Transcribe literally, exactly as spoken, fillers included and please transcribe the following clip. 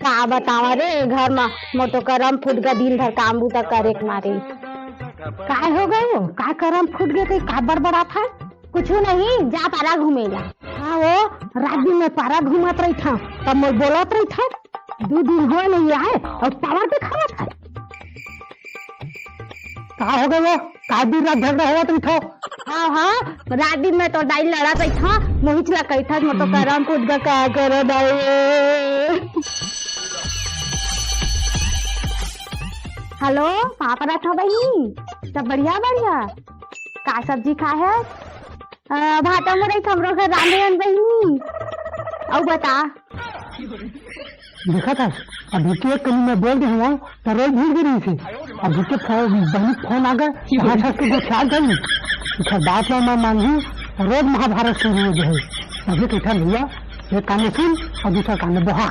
का बतावा रे, घर म मोर तो करम फूट गे, दिन भर काम बूता करे के मारे। काय हो गे वो? का करम फूट गे? कहीं का बड़बड़ाथस? कुछु नहीं, जा पारा घूमे ला। हाँ वो, रात दिन में पारा घूमत रहिथस, तब मोर बोलत रहिथस। दू दिन होय नहीं आय अउ पावर देखावत हस। का हो गे वो? का दिन रात झगड़ा होवत रहिथो? हाँ, हाँ, रात दिन में तो दाई लड़त रहिथस, मोहिच ला कहिथस, मोर तो करम फूट गे, का करो दाई। हेलो, का करत हव बहिनी? सब बढ़िया, बढ़िया। का सब्जी खाय हस? अ, भाटा मुरई हमरो घर रांधे हन बहिनी। अउ बता। देखत हस, अभी के कनी मैं बोल दे हवं, त रोज भीड़ गे रहिस हे। अभी के फो-, बहिनी के फोन आ गे, त हंस हंस के गोठिया गे। एखर बात ला मैं मानहूं, त रोज महाभारत शुरू हो जाही। अभी तो एखर भैया, एक कान ले सुन अउ दूसर कान ले बोहा।